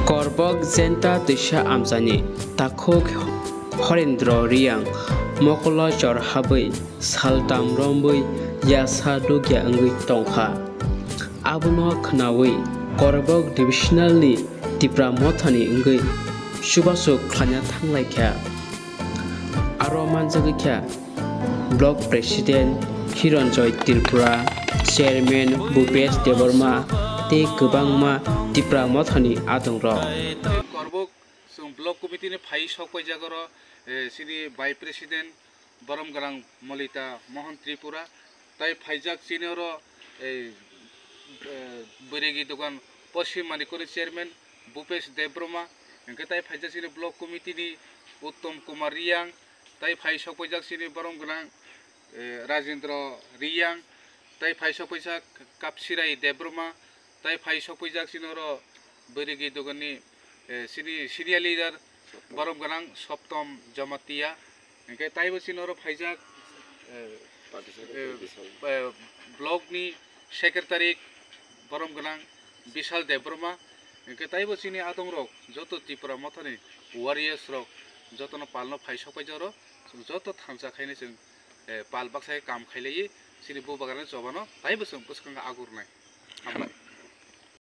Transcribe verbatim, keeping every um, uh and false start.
Korbok Jenta twisa amchaini takhuk Horendro Riyang mokolo jor habwi saltam romwi yasa dugya wngwi tongkha. Abono khnawi Korbok Divisional ni Tipra Mothani wngwi chubachu khlaina thanglaikha. Aro manjagwi kha Block President Hiranjoy Tripura, Chairman Bhupesh Debbarma tei kwbangma Tipra Mothani adongrok. Korbok chwng Block Committee ni phai sok paijak oro, eh, chini Vice President borom gwnang Molita Mohan Tripura, tai phaijak chini oro, eh, eh, Bwrigi Dogan Poschim Manikoni Chairman Bhupesh Debbarma, hwnkhe tai phaijak chini Block Committee ni Uttom Kumar Riyang, tai phai sok paijak chini borom gwnang, eh, Rajendra Riyang, tai phai sok paijak Kapsirai Debbarma, tai phai sok paijak chini oro Bwrigi Dogan ni, eh, chini senior leader borom gwnang Soptom Jamatia, hwnkhe taibo chini oro phaijak, eh, eh, eh, Block ni Secretary borom gwnang Bishal Debbarma, hwnkhe taibo chini adongrok joto Tipra Mothani warriors rok jotono palno phai sok paijak oro, chwng joto thansa khainai chwng, eh, pal baksa khe kam khailaiwi chini bubagrani chobano taibo chwng bwskango agurnai. Hambai.